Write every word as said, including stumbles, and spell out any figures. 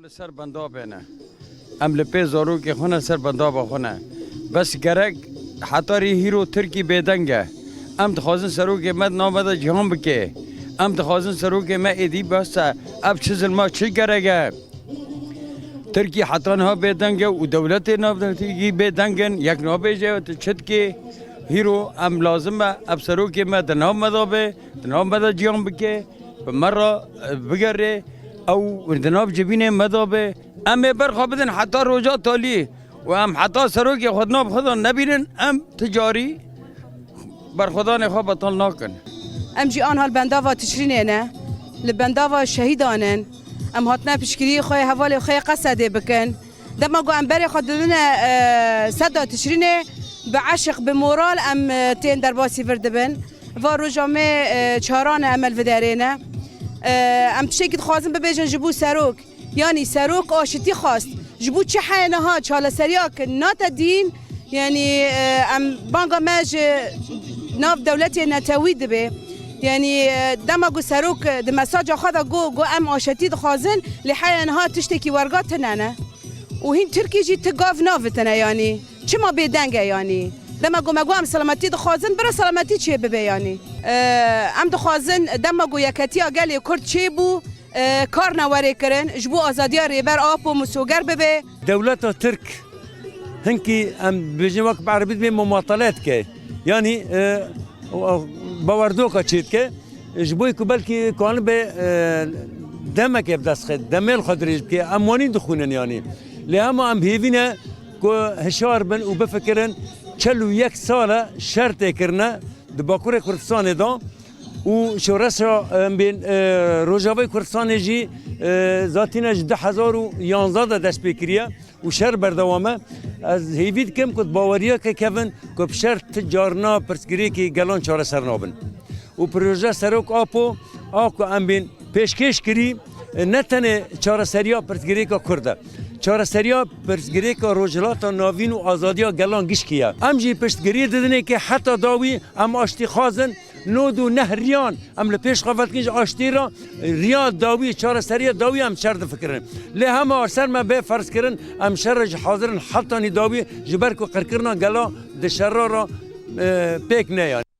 Li ser bendavê ne. Em li pê zarokê xwe ne, ser bendava xwe ne. Bes gerek heta rê hîro Tirkî bêdeng e. Em dixwazin serokê me di nav me de cîhan bike. Em dixwazin serokê me êdî bes e. Ev çi zilma çi gerek e? Tirkî heta niha bêdeng e û dewletê navnetewî bêdeng in. Yek nabêje tu çi dikê? Hîro em lazim e ev serokê me di nav me de be, di nav me de cîhan bike, bi me re, e, bigere. Ew di nav civînê me de be. Em ê berxa bidin heta roja talî û em heta serokê xwe di nav xwe de nebînin, em ti carî berxwedanê xwe betal nakin. Em jî anha li bendava Tişrînê ne, li bendava şehîdan in. Em hatine piştgirî xwe, hevalê xwe yê Qesedê bikin. Dema ku em berê xwe didine, e, seda Tişrînê, bi eşq, bi moral em, e, tên derbasî vir dibin. Va roja me, e, çaran e, em li vê derê ne. E, em tiştekî dixwazin bibêjin ji bo serok. Yanî serok aşitî xwest. Ji bo çi heye niha çaleseriya ki nate dîn, yanî, e, em banga me ji nav dewletê netewî dibe. Yanî, e, dema ku serok, e, di mesaja xwe de got, got, em aşitî dixwazin, lê heye niha tiştekî werga tune ne. Û hîn Tirkî jî ti gav navitine yanî. Çima bêdeng e yanî? Dema ku me got em selametî dixwazin, bira selametî çê bibe yanî. E, em dixwazin dema ku yeketiya gelê Kurd çêbû, e, kar ne were kirin, ji bo azadiya Rêber Apo misoger bibe. Dewleta Tirk hinkî em bêjin wek bi erebî dibê mumatele dike. Yanî, e, bawerdoka çêdike. Ji bo ku belkî kanibe, e, demeke bi dest xe, demê li xwe dirêj bike. Em wanî dixwînin yanî. Lê hema em hêvî ne ku hişyar bin û bifikirin, çel û yek sal e şer tê kirine di Bakurê Kurdistanê de û şoreşa, em bên, e, Rojavayê Kurdistanê jî, e, zatîne ji du hezar û yanzdeh de dest pê kiriye. û şer berdewam e. Ez hêvî dikim ku di baweriyeke kevin ku bi şer ti carna pirsgirêkê gelan çareser nabin. Û proje Serok Apo a ku em bên pêşkêş kirî, ne tenê çareseriya pirsgirêka Kurd e. Çareseriya pirsgirêka Rojhilata Navîn û azadiya gelan gişkî ye. Em jî piştgirî didinê ke heta dawî em aştîxwaz in. Nod û neh riyan em li pêş xwe vedikin ji aştî re, riya dawî, çareseriya dawî em şer difikirin. Lê hema ser me bê ferzkirin, em şer re jî hazir in hetanî dawî, ji ber ku qirkirina gela di şera re, e, pêk ne yanî.